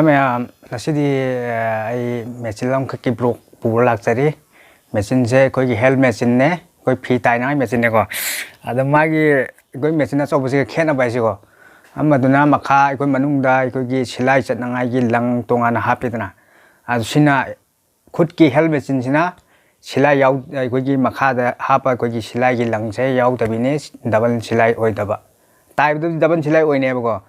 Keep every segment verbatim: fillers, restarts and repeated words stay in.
ꯃꯌꯥꯝ, ꯉꯁꯤꯗꯤ ꯑꯩ ꯃꯦꯆꯤꯟ ꯑꯃꯈꯛꯀꯤ ꯕ꯭ꯂꯣꯛ ꯄꯨꯔ ꯂꯥꯛꯆꯔꯤ꯫ ꯃꯦꯆꯤꯟꯁꯦ ꯑꯩꯈꯣꯏꯒꯤ ꯍꯦꯜ ꯃꯦꯆꯤꯟꯅꯦ, ꯑꯩꯈꯣꯏ ꯐꯤ ꯇꯥꯏꯅꯉꯥꯏ ꯃꯦꯆꯤꯟꯅꯦꯀꯣ꯫ ꯑꯗꯣ ꯃꯥꯒꯤ, ꯑꯩꯈꯣꯏ ꯃꯦꯆꯤꯟ ꯑꯆꯧꯕꯁꯤꯒ ꯈꯦꯠꯅꯕ ꯍꯥꯏꯁꯤꯀꯣ, ꯑꯃꯗꯨꯅ ꯃꯈꯥ ꯑꯩꯈꯣꯏ ꯃꯅꯨꯡꯗ ꯑꯩꯈꯣꯏꯒꯤ ꯁꯤꯂꯥꯏ ꯆꯠꯅꯉꯥꯏꯒꯤ ꯂꯪ ꯇꯣꯉꯥꯟꯅ ꯍꯥꯞꯄꯤꯗꯅ, ꯑꯗꯨ ꯁꯤꯅ ꯈꯨꯠꯀꯤ ꯍꯦꯜ ꯃꯦꯆꯤꯟꯁꯤꯅ ꯁꯤꯂꯥꯏ ꯌꯥꯎ-, ꯑꯩꯈꯣꯏꯒꯤ ꯃꯈꯥꯗ ꯍꯥꯞꯄ ꯑꯩꯈꯣꯏꯒꯤ ꯁꯤꯂꯥꯏꯒꯤ ꯂꯪꯁꯦ ꯌꯥꯎꯗꯕꯤꯅꯦ, ꯗꯕꯜ ꯁꯤꯂꯥꯏ ꯑꯣꯏꯗꯕ꯫ ꯇꯥꯏꯕꯗꯨꯗꯤ ꯗꯕꯜ ꯁꯤꯂꯥꯏ ꯑꯣꯏꯅꯦꯕꯀꯣ,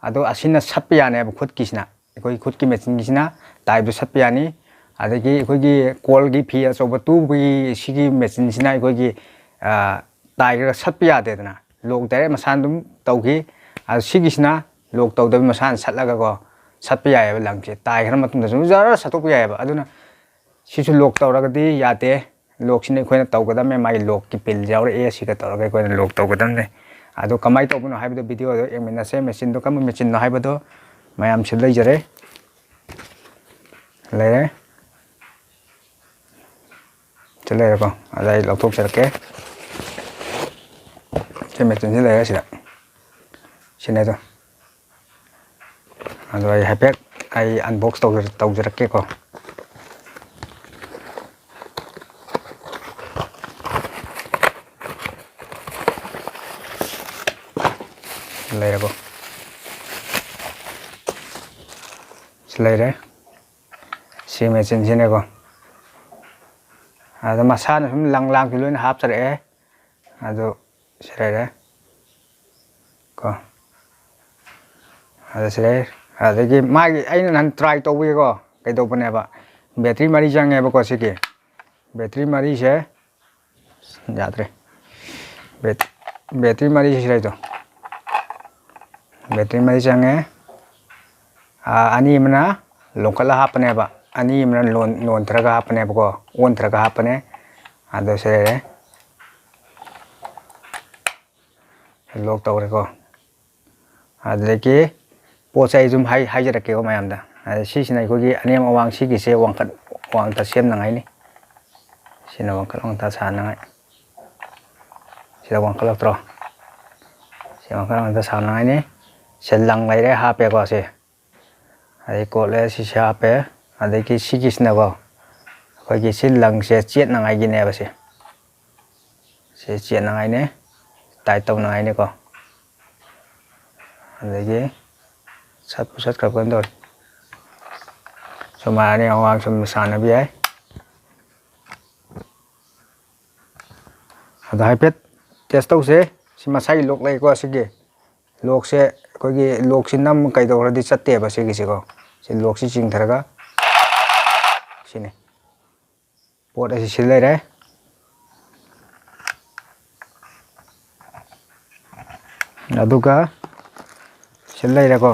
ꯑꯗꯣ ꯑꯁꯤꯅ ꯁꯠꯄ ꯌꯥꯅꯦꯕ ꯈꯨꯠꯀꯤꯁꯤꯅ꯫ ꯑꯩꯈꯣꯏ ꯈꯨꯠꯀꯤ ꯃꯦꯆꯤꯟꯒꯤꯁꯤꯅ ꯇꯥꯏꯕꯗꯨ ꯁꯠꯄ ꯌꯥꯅꯤ꯫ ꯑꯗꯒꯤ ꯑꯩꯈꯣꯏꯒꯤ ꯀꯣꯜꯒꯤ ꯐꯤ ꯑꯆꯧꯕ ꯇꯨꯕꯒꯤ ꯁꯤꯒꯤ ꯃꯦꯆꯤꯟꯁꯤꯅ ꯑꯩꯈꯣꯏꯒꯤ, ꯑ, ꯇꯥꯏꯈ꯭ꯔꯒ ꯁꯠꯄ ꯌꯥꯗꯦꯗꯅ, ꯂꯣꯛ ꯗꯥꯏꯔꯦꯛ ꯃꯁꯥꯅ ꯑꯗꯨꯝ ꯇꯧꯈꯤ꯫ ꯑꯗꯣ ꯁꯤꯒꯤꯁꯤꯅ ꯂꯣꯛ ꯇꯧꯗꯕꯤ ꯃꯁꯥꯅ ꯁꯠꯂꯒꯀꯣ ꯁꯠꯄ ꯌꯥꯏꯑꯕ, ꯂꯪꯁꯦ ꯇꯥꯏꯈ꯭ꯔ ꯃꯇꯨꯡꯗꯁꯨ ꯖꯔ ꯁꯠꯇꯣꯛꯄ ꯌꯥꯏꯑꯕ꯫ ꯑꯗꯨꯅ ꯁꯤꯁꯨ ꯂꯣꯛ ꯇꯧꯔꯒꯗꯤ ꯌꯥꯗꯦ꯫ ꯂꯣꯛꯁꯤꯅ ꯑꯩꯈꯣꯏꯅ ꯇꯧꯒꯗꯕꯅꯦ, ꯃꯥꯒꯤ ꯂꯣꯛꯀꯤ ꯄꯤꯟ ꯌꯥꯎꯔꯛꯑꯦ, ꯁꯤꯒ ꯇꯧꯔꯒ ꯑꯩꯈꯣꯏꯅ ꯂꯣꯛ ꯇꯧꯒꯗꯕꯅꯦ꯫ ꯑꯗꯣ ꯀꯃꯥꯏꯅ ꯇꯧꯕꯅꯣ ꯍꯥꯏꯕꯗꯣ ꯚꯤꯗꯤꯑꯣꯗꯣ ꯌꯦꯡꯃꯤꯟꯅꯁꯦ꯫ ꯃꯦꯆꯤꯟꯗꯣ ꯀꯔꯝꯕ ꯃꯦꯆꯤꯟꯅꯣ ꯍꯥꯏꯕꯗꯣ ꯃꯌꯥꯝꯁꯨ ꯂꯩꯖꯔꯦ꯫ ꯂꯩꯔꯦ꯫ ꯁꯤ ꯂꯩꯔꯦꯀꯣ꯫ ꯑꯗ ꯑꯩ ꯂꯧꯊꯣꯛꯆꯔꯛꯀꯦ꯫ ꯁꯤ ꯃꯦꯆꯤꯟꯁꯤ ꯂꯩꯔꯦ ꯁꯤꯗ꯫ ꯁꯤꯅꯦ ꯑꯗꯣ꯫ ꯑꯗꯣ ꯑꯩ ꯍꯥꯏꯐꯦꯠ ꯑꯩ ꯑꯟꯕꯣꯛꯁ ꯇꯧꯖꯔꯛꯀꯦꯀꯣ꯫ ꯂꯩꯔꯕꯣ? ꯁꯤ ꯂꯩꯔꯦ꯫ ꯁꯤ ꯃꯦꯆꯤꯟꯁꯤꯅꯦꯀꯣ꯫ ꯑꯗ ꯃꯁꯥꯅ ꯁꯨꯝ ꯂꯪ ꯂꯥꯡꯁꯨ ꯂꯣꯏꯅ ꯍꯥꯞꯆꯔꯛꯑꯦ꯫ ꯑꯗꯨ ꯁꯤ ꯂꯩꯔꯦ ꯀꯣ꯫ ꯑꯗ ꯁꯤ ꯂꯩꯔꯦ꯫ ꯑꯗꯒꯤ ꯃꯥꯒꯤ ꯑꯩꯅ ꯅꯍꯥꯟ ꯇ꯭ꯔꯥꯏ ꯇꯧꯕꯒꯤꯀꯣ, ꯀꯩꯗꯧꯕꯅꯦꯕ, ꯕꯦꯇ꯭ꯔꯤ ꯃꯔꯤ ꯆꯪꯉꯦꯕꯀꯣ ꯁꯤꯒꯤ꯫ ꯕꯦꯇ꯭ꯔꯤ ꯃꯔꯤꯁꯦ ꯌꯥꯗ꯭ꯔꯦ꯫ ꯕꯦꯠ-, ꯕꯦꯇ꯭ꯔꯤ ꯃꯔꯤꯁꯤ ꯁꯤ ꯂꯩꯗꯣ꯫ ꯕꯦꯇ꯭ꯔꯤ ꯃꯔꯤ ꯆꯪꯉꯦ꯫ ꯑꯥ, ꯑꯅꯤ ꯑꯃꯅ ꯂꯣꯟꯈꯠꯂ ꯍꯥꯞꯄꯅꯦꯕ, ꯑꯅꯤ ꯑꯃꯅ ꯂꯣꯟ-, ꯂꯣꯟꯊꯔꯒ ꯍꯥꯞꯄꯅꯦꯕꯀꯣ, ꯑꯣꯟꯊꯔꯒ ꯍꯥꯞꯄꯅꯦ꯫ ꯑꯗꯣ ꯁꯤ ꯂꯩꯔꯦ꯫ ꯂꯣꯛ ꯇꯧꯔꯦꯀꯣ꯫ ꯑꯗꯨꯗꯒꯤ ꯄꯣꯠ ꯆꯩ ꯁꯨꯝ ꯍꯥꯏ-, ꯍꯥꯏꯖꯔꯛꯀꯦꯀꯣ ꯃꯌꯥꯝꯗ꯫ ꯑꯗ ꯁꯤꯁꯤꯅ ꯑꯩꯈꯣꯏꯒꯤ ꯑꯅꯦꯝ ꯑꯋꯥꯡ ꯁꯤꯒꯤꯁꯦ ꯋꯥꯡꯈꯠ-, ꯋꯥꯡꯊ ꯁꯦꯝꯅꯉꯥꯏꯅꯤ꯫ ꯁꯤꯅ ꯋꯥꯡꯈꯠ ꯋꯥꯡꯊ ꯁꯥꯅꯉꯥꯏ꯫ ꯁꯤꯗ ꯋꯥꯡꯈꯠꯂꯛꯇ꯭ꯔꯣ? ꯁꯤ ꯋꯥꯡꯈꯠ ꯋꯥꯡꯊ ꯁꯥꯅꯉꯥꯏꯅꯤ꯫ ꯁꯤ ꯂꯪ ꯂꯩꯔꯦ, ꯍꯥꯞꯄꯦꯀꯣ ꯁꯤ꯫ ꯑꯗꯩ ꯀꯣꯠꯂꯦ, ꯁꯤꯁꯦ ꯍꯥꯞꯄꯦ꯫ ꯑꯗꯒꯤ ꯁꯤꯒꯤꯁꯤꯅꯀꯣ, ꯑꯩꯈꯣꯏꯒꯤ ꯁꯤ ꯂꯪꯁꯦ ꯆꯦꯠꯅꯉꯥꯏꯒꯤꯅꯦꯕ ꯁꯦ꯫ ꯁꯤ ꯆꯦꯠꯅꯉꯥꯏꯅꯦ, ꯇꯥꯏꯠ ꯇꯧꯅꯉꯥꯏꯅꯦꯀꯣ꯫ ꯑꯗꯒꯤ ꯁꯠꯄꯨ ꯁꯠꯈ꯭ꯔꯕ ꯀꯩꯅꯣ ꯇꯧꯔꯦ꯫ ꯁꯨꯃꯥꯏꯅ ꯑꯋꯥꯡ ꯁꯨꯝ ꯁꯥꯟꯅꯕ ꯌꯥꯏ꯫ ꯑꯗ ꯍꯥꯏꯐꯦꯠ ꯇꯦꯁ ꯇꯧꯁꯦ꯫ ꯁꯤ ꯃꯁꯥꯒꯤ ꯂꯣꯛ ꯂꯩꯀꯣ, ꯁꯤꯒꯤ ꯂꯣꯛꯁꯦ, ꯑꯩꯈꯣꯏꯒꯤ ꯂꯣꯛꯁꯤ ꯅꯝ ꯀꯩꯗꯧꯈ꯭ꯔꯗꯤ ꯆꯠꯇꯦꯕ ꯁꯤꯒꯤꯁꯤꯀꯣ꯫ ꯁꯤ ꯂꯣꯛꯁꯤ ꯆꯤꯡꯊꯔꯒ ꯁꯤꯅꯤ꯫ ꯄꯣꯠ ꯑꯁꯤ ꯁꯤ ꯂꯩꯔꯦ꯫ ꯑꯗꯨꯒ ꯁꯤ ꯂꯩꯔꯦꯀꯣ,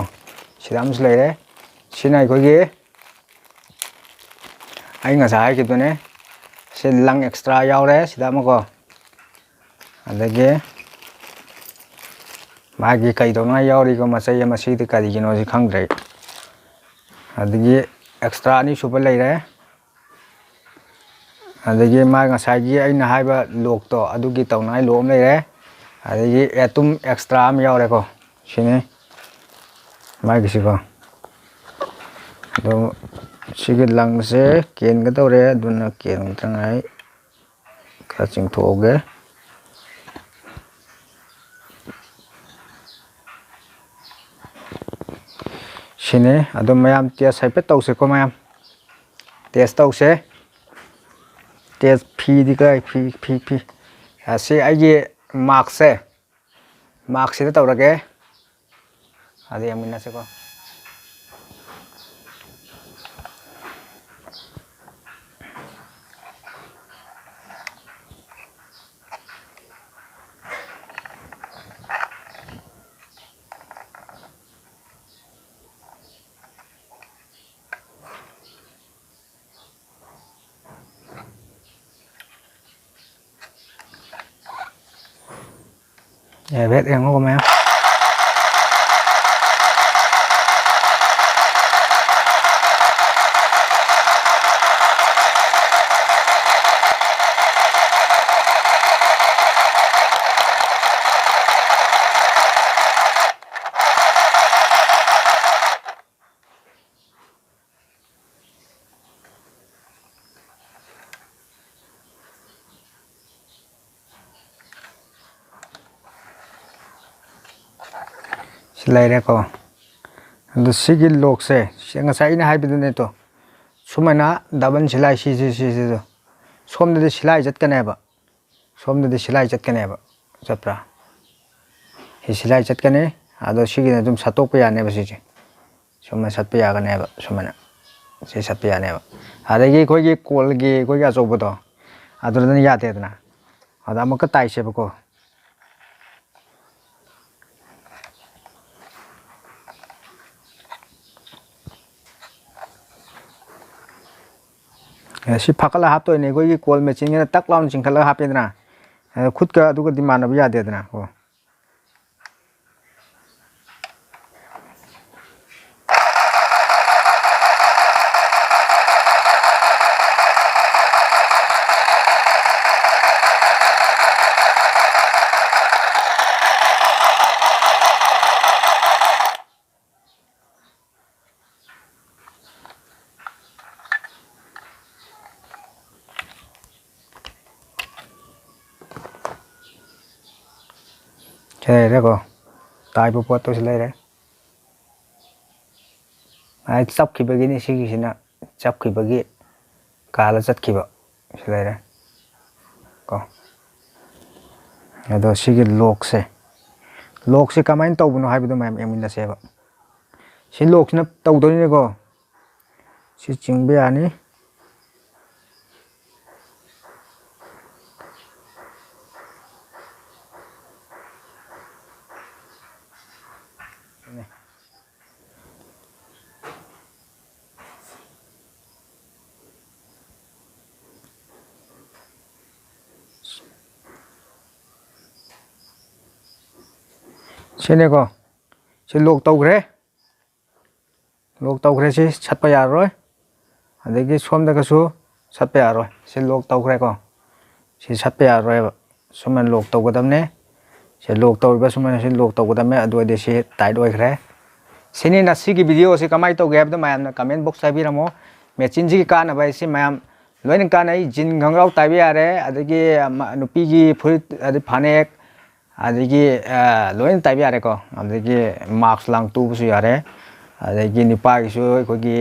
ꯁꯤꯗ ꯑꯃꯁꯨ ꯂꯩꯔꯦ꯫ ꯁꯤꯅ ꯑꯩꯈꯣꯏꯒꯤ, ꯑꯩ ꯉꯁꯥꯏ ꯍꯥꯏꯈꯤꯕꯗꯨꯅꯦ, ꯁꯤ ꯂꯪ ꯑꯦꯛꯁꯇ꯭ꯔꯥ ꯌꯥꯎꯔꯦ ꯁꯤꯗ ꯑꯃꯀꯣ꯫ ꯑꯗꯒꯤ ꯃꯥꯒꯤ ꯀꯩꯗꯧꯅꯉꯥꯏ ꯌꯥꯎꯔꯤꯀꯣ, ꯃꯆꯩ ꯑꯃ, ꯁꯤꯗꯤ ꯀꯔꯤꯒꯤꯅꯣ ꯁꯤ ꯈꯪꯗ꯭ꯔꯦ꯫ ꯑꯗꯒꯤ ꯑꯦꯛꯁꯇ꯭ꯔꯥ ꯑꯅꯤꯁꯨꯕ ꯂꯩꯔꯦ꯫ ꯑꯗꯒꯤ ꯃꯥ ꯉꯁꯥꯏꯒꯤ ꯑꯩꯅ ꯍꯥꯏꯕ ꯂꯣꯛꯇꯣ, ꯑꯗꯨꯒꯤ ꯇꯧꯅꯉꯥꯏ ꯂꯣꯛ ꯑꯃ ꯂꯩꯔꯦ꯫ ꯑꯗꯒꯤ ꯑꯦꯇꯨꯝ ꯑꯦꯛꯁꯇ꯭ꯔꯥ ꯑꯃ ꯌꯥꯎꯔꯦꯀꯣ, ꯁꯤꯅꯤ ꯃꯥꯒꯤꯁꯤꯀꯣ꯫ ꯑꯗꯣ ꯁꯤꯒꯤ ꯂꯪꯁꯦ ꯀꯦꯟꯒꯗꯧꯔꯦ, ꯑꯗꯨꯅ ꯀꯦꯟꯗ꯭ꯔꯉꯥꯏ ꯈꯔ ꯆꯤꯡꯊꯣꯛꯍꯧꯒꯦ꯫ ꯁꯤꯅꯤ꯫ ꯑꯗꯣ ꯃꯌꯥꯝ ꯇꯦꯁ ꯍꯥꯏꯐꯦꯠ ꯇꯧꯁꯦꯀꯣ ꯃꯌꯥꯝ꯫ ꯇꯦꯁ ꯇꯧꯁꯦ꯫ ꯇꯦꯁ ꯐꯤꯗꯤ ꯀꯗꯥꯏ? ꯐꯤ, ꯐꯤ, ꯐꯤ꯫ ꯑꯁꯤ ꯑꯩꯒꯤ ꯃꯥꯛꯁꯁꯦ꯫ ꯃꯥꯛꯁꯤꯗ ꯇꯧꯔꯒꯦ꯫ ꯑꯗ ꯌꯦꯡꯃꯤꯟꯅꯁꯦꯀꯣ꯫ ꯍꯥꯏꯐꯦꯠ ꯌꯦꯡꯉꯨꯀꯣ ꯃꯌꯥꯝ꯫ ꯂꯩꯔꯦꯀꯣ꯫ ꯑꯗꯣ ꯁꯤꯒꯤ ꯂꯣꯛꯁꯦ, ꯁꯤ ꯉꯁꯥꯏ ꯑꯩꯅ ꯍꯥꯏꯕꯗꯨꯅꯦ ꯇꯣ, ꯁꯨꯃꯥꯏꯅ ꯗꯕꯜ ꯁꯤꯂꯥꯏ, ꯁꯤꯁꯦ, ꯁꯤꯁꯤꯗꯣ ꯁꯣꯝꯗꯗꯤ ꯁꯤꯂꯥꯏ ꯆꯠꯀꯅꯦꯕ, ꯁꯣꯝꯗꯗꯤ ꯁꯤꯂꯥꯏ ꯆꯠꯀꯅꯦꯕ꯫ ꯆꯠꯄ꯭ꯔꯥ? ꯁꯤ ꯁꯤꯂꯥꯏ ꯆꯠꯀꯅꯤ꯫ ꯑꯗꯣ ꯁꯤꯒꯤꯅ ꯑꯗꯨꯝ ꯁꯠꯇꯣꯛꯄ ꯌꯥꯅꯦꯕ꯫ ꯁꯤꯁꯦ ꯁꯨꯃꯥꯏꯅ ꯁꯠꯄ ꯌꯥꯒꯅꯦꯕ꯫ ꯁꯨꯃꯥꯏꯅ ꯁꯤ ꯁꯠꯄ ꯌꯥꯅꯦꯕ꯫ ꯑꯗꯒꯤ ꯑꯩꯈꯣꯏꯒꯤ ꯀꯣꯜꯒꯤ, ꯑꯩꯈꯣꯏꯒꯤ ꯑꯆꯧꯕꯗꯣ, ꯑꯗꯨꯗꯅ ꯌꯥꯗꯦꯗꯅ꯫ ꯑꯗ ꯑꯃꯨꯛꯀ ꯇꯥꯏꯁꯦꯕꯀꯣ꯫ ꯑꯦ, ꯁꯤ ꯐꯥꯀꯠꯂꯒ ꯍꯥꯞꯇꯣꯏꯅꯦ꯫ ꯑꯩꯈꯣꯏꯒꯤ ꯀꯣꯜ ꯃꯦꯆꯤꯟꯒꯤꯅ ꯇꯛ ꯂꯥꯎꯅ ꯆꯤꯡꯈꯠꯂꯒ ꯍꯥꯞꯄꯦꯗꯅ꯫ ꯑꯦ, ꯈꯨꯠꯀ ꯑꯗꯨꯒꯗꯤ ꯃꯥꯟꯅꯕ ꯌꯥꯗꯦꯗꯅ꯫ ꯑꯣ꯫ ꯁꯤ ꯂꯩꯔꯦꯀꯣ, ꯇꯥꯏꯕ ꯄꯣꯠꯇꯨ ꯁꯤ ꯂꯩꯔꯦ꯫ ꯍꯥꯏ, ꯆꯞꯈꯤꯕꯒꯤꯅꯤ ꯁꯤꯒꯤꯁꯤꯅ, ꯆꯞꯈꯤꯕꯒꯤ ꯀꯥꯜꯂ ꯆꯠꯈꯤꯕ꯫ ꯁꯤ ꯂꯩꯔꯦ ꯀꯣ꯫ ꯑꯗꯣ ꯁꯤꯒꯤ ꯂꯣꯛꯁꯦ, ꯂꯣꯛꯁꯦ ꯀꯃꯥꯏꯅ ꯇꯧꯕꯅꯣ ꯍꯥꯏꯕꯗꯣ ꯃꯌꯥꯝ ꯌꯦꯡꯃꯤꯟꯅꯁꯦꯕ꯫ ꯁꯤ ꯂꯣꯛꯁꯤꯅ ꯇꯧꯗꯣꯏꯅꯤꯀꯣ꯫ ꯁꯤ ꯆꯤꯡꯕ ꯌꯥꯅꯤ꯫ ꯁꯤꯅꯦꯀꯣ꯫ ꯁꯤ ꯂꯣꯛ ꯇꯧꯈ꯭ꯔꯦ꯫ ꯂꯣꯛ ꯇꯧꯈ꯭ꯔꯦ꯫ ꯁꯤ ꯁꯠꯄ ꯌꯥꯔꯔꯣꯏ꯫ ꯑꯗꯒꯤ ꯁꯣꯝꯗꯒꯁꯨ ꯁꯠꯄ ꯌꯥꯔꯔꯣꯏ꯫ ꯁꯤ ꯂꯣꯛ ꯇꯧꯈ꯭ꯔꯦꯀꯣ꯫ ꯁꯤ ꯁꯠꯄ ꯌꯥꯔꯔꯣꯏꯕ꯫ ꯁꯨꯃꯥꯏꯅ ꯂꯣꯛ ꯇꯧꯒꯗꯕꯅꯦ꯫ ꯁꯤ ꯂꯣꯛ ꯇꯧꯔꯤꯕ ꯁꯨꯃꯥꯏꯅ ꯁꯤ ꯂꯣꯛ ꯇꯧꯒꯗꯕꯅꯦ꯫ ꯑꯗꯨ ꯑꯣꯏꯔꯗꯤ ꯁꯤ ꯇꯥꯏꯠ ꯑꯣꯏꯈ꯭ꯔꯦ꯫ ꯁꯤꯅꯤ ꯉꯁꯤꯒꯤ ꯚꯤꯗꯤꯑꯣꯁꯤ ꯀꯃꯥꯏꯅ ꯇꯧꯒꯦ ꯍꯥꯏꯕꯗꯣ ꯃꯌꯥꯝꯅ ꯀꯃꯦꯟ ꯕꯣꯛꯁꯇ ꯍꯥꯏꯕꯤꯔꯝꯃꯣ꯫ ꯃꯦꯆꯤꯟꯁꯤꯒꯤ ꯀꯥꯟꯅꯕ ꯍꯥꯏꯁꯤ ꯃꯌꯥꯝ ꯂꯣꯏꯅ ꯀꯥꯟꯅꯩ꯫ ꯖꯤꯟ ꯈꯣꯡꯒ꯭ꯔꯥꯎ ꯇꯥꯏꯕ ꯌꯥꯔꯦ, ꯑꯗꯒꯤ ꯑꯃ, ꯅꯨꯄꯤꯒꯤ ꯐꯨꯔꯤꯠ, ꯑꯗꯩ ꯐꯅꯦꯛ, ꯑꯗꯒꯤ ꯂꯣꯏꯅ ꯇꯥꯏꯕ ꯌꯥꯔꯦꯀꯣ꯫ ꯑꯗꯒꯤ ꯃꯥꯛꯁ ꯂꯥꯡ ꯇꯨꯕꯁꯨ ꯌꯥꯔꯦ꯫ ꯑꯗꯒꯤ ꯅꯨꯄꯥꯒꯤꯁꯨ ꯑꯩꯈꯣꯏꯒꯤ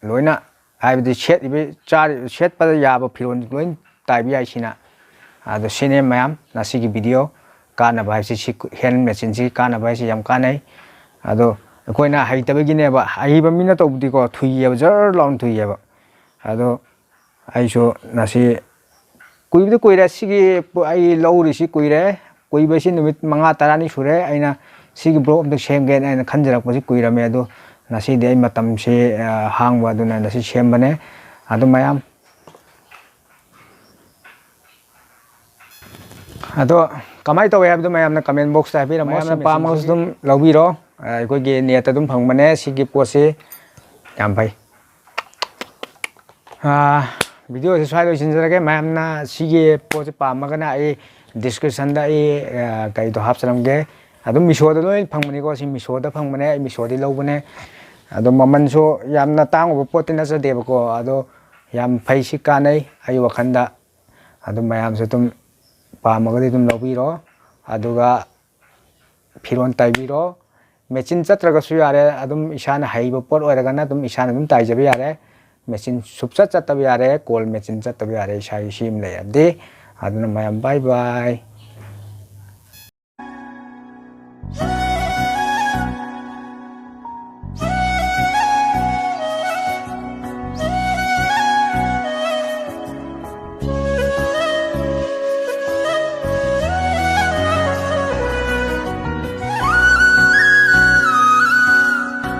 ꯂꯣꯏꯅ, ꯍꯥꯏꯕꯗꯤ ꯁꯦꯠꯂꯤꯕ ꯆꯥꯔꯤ ꯁꯦꯠꯄꯗ ꯌꯥꯕ ꯐꯤꯔꯣꯜ ꯂꯣꯏ ꯇꯥꯏꯕ ꯌꯥꯏ ꯁꯤꯅ꯫ ꯑꯗꯣ ꯁꯤꯅꯦ ꯃꯌꯥꯝ ꯉꯁꯤꯒꯤ ꯚꯤꯗꯤꯑꯣ ꯀꯥꯟꯅꯕ ꯍꯥꯏꯕꯁꯤ꯫ ꯁꯤ ꯍꯦꯟ ꯃꯦꯆꯤꯟꯁꯤ ꯀꯥꯟꯅꯕ ꯍꯥꯏꯁꯤ ꯌꯥꯝ ꯀꯥꯟꯅꯩ꯫ ꯑꯗꯣ ꯑꯩꯈꯣꯏꯅ ꯍꯩꯇꯕꯒꯤꯅꯦꯕ꯫ ꯑꯍꯩꯕ ꯃꯤꯅ ꯇꯧꯕꯗꯤꯀꯣ ꯊꯨꯏꯌꯦꯕ, ꯖꯔ ꯂꯥꯎꯅ ꯊꯨꯏꯌꯦꯕ꯫ ꯑꯗꯣ ꯑꯩꯁꯨ ꯉꯁꯤ ꯀꯨꯏꯕꯗꯤ ꯀꯨꯏꯔꯦ ꯁꯤꯒꯤ ꯄꯣ-, ꯑꯩ ꯂꯧꯔꯤꯁꯤ ꯀꯨꯏꯔꯦ꯫ ꯀꯨꯏꯕꯁꯤ ꯅꯨꯃꯤꯠ ꯃꯉꯥ ꯇꯔꯥꯅꯤ ꯁꯨꯔꯦ꯫ ꯑꯩꯅ ꯁꯤꯒꯤ ꯕ꯭ꯂꯣꯛ ꯑꯝꯇ ꯁꯦꯝꯒꯦꯅ ꯑꯩꯅ ꯈꯟꯖꯔꯛꯄꯁꯤ ꯀꯨꯏꯔꯝꯃꯦ꯫ ꯑꯗꯣ ꯉꯁꯤꯗꯤ ꯑꯩ ꯃꯇꯝꯁꯤ, ꯑ, ꯍꯥꯡꯕ ꯑꯗꯨꯅ ꯉꯁꯤ ꯁꯦꯝꯕꯅꯦ꯫ ꯑꯗꯨ ꯃꯌꯥꯝ, ꯑꯗꯣ ꯀꯃꯥꯏꯅ ꯇꯧꯋꯦ ꯍꯥꯏꯕꯗꯣ ꯃꯌꯥꯝꯅ comment box ꯇ ꯍꯥꯏꯕꯤꯔꯝꯃꯣ꯫ ꯃꯌꯥꯝꯅ ꯁꯤ ꯄꯥꯝꯃꯒꯁꯨ ꯃꯦꯆꯤꯟꯁꯤ ꯑꯗꯨꯝ ꯂꯧꯕꯤꯔꯣ꯫ ꯑ, ꯑꯩꯈꯣꯏꯒꯤ net ꯇ ꯑꯗꯨꯝ ꯐꯪꯕꯅꯦ ꯁꯤꯒꯤ ꯄꯣꯠꯁꯤ꯫ ꯌꯥꯝ ꯐꯩ꯫ ꯑ, ꯚꯤꯗꯤꯑꯣꯁꯤ ꯁ꯭ꯋꯥꯏ ꯂꯣꯏꯁꯤꯟꯖꯔꯒꯦ꯫ ꯃꯌꯥꯝꯅ ꯁꯤꯒꯤ ꯄꯣꯠꯁꯤ ꯄꯥꯝꯃꯒꯅ ꯑꯩ description ꯗ ꯑꯩ, ꯑ, ꯀꯩꯗꯣ ꯍꯥꯞꯆꯔꯝꯒꯦ꯫ ꯑꯗꯨꯝ ꯃꯤꯁꯣꯗ ꯂꯣꯏ ꯐꯪꯕꯅꯤꯀꯣ꯫ ꯁꯤ ꯃꯤꯁꯣꯗ ꯐꯪꯕꯅꯦ, ꯑꯩ ꯃꯤꯁꯣꯗꯒꯤ ꯂꯧꯕꯅꯦ꯫ ꯑꯗꯣ ꯃꯃꯜꯁꯨ ꯌꯥꯝꯅ ꯇꯥꯡꯉꯨꯕ ꯄꯣꯠꯇꯤ ꯅꯠꯆꯗꯦꯕꯀꯣ꯫ ꯑꯗꯣ ꯌꯥꯝ ꯐꯩ, ꯁꯤ ꯀꯥꯟꯅꯩ ꯑꯩ ꯋꯥꯈꯜꯗ꯫ ꯑꯗꯨꯝ ꯃꯌꯥꯝꯁꯨ ꯑꯗꯨꯝ ꯄꯥꯝꯃꯒꯗꯤ ꯑꯗꯨꯝ ꯂꯧꯕꯤꯔꯣ꯫ ꯑꯗꯨꯒ ꯐꯤꯔꯣꯜ ꯇꯥꯏꯕꯤꯔꯣ꯫ ꯃꯦꯆꯤꯟ ꯆꯠꯇ꯭ꯔꯒꯁꯨ ꯌꯥꯔꯦ, ꯑꯗꯨꯝ ꯏꯁꯥꯅ ꯍꯩꯕ ꯄꯣꯠ ꯑꯣꯏꯔꯒꯅ ꯑꯗꯨꯝ ꯏꯁꯥꯅ ꯑꯗꯨꯝ ꯇꯥꯏꯖꯕ ꯌꯥꯔꯦ꯫ ꯃꯦꯆꯤꯟ ꯁꯨꯞꯆꯠ ꯆꯠꯇꯕ ꯌꯥꯔꯦ, ꯀꯣꯜ ꯃꯦꯆꯤꯟ ꯆꯠꯇꯕ ꯌꯥꯔꯦ, ꯏꯁꯥꯒꯤ ꯁꯤ ꯑꯃ ꯂꯩꯔꯗꯤ꯫ ꯑꯗꯨꯅ ꯃꯌꯥꯝ bye bye꯫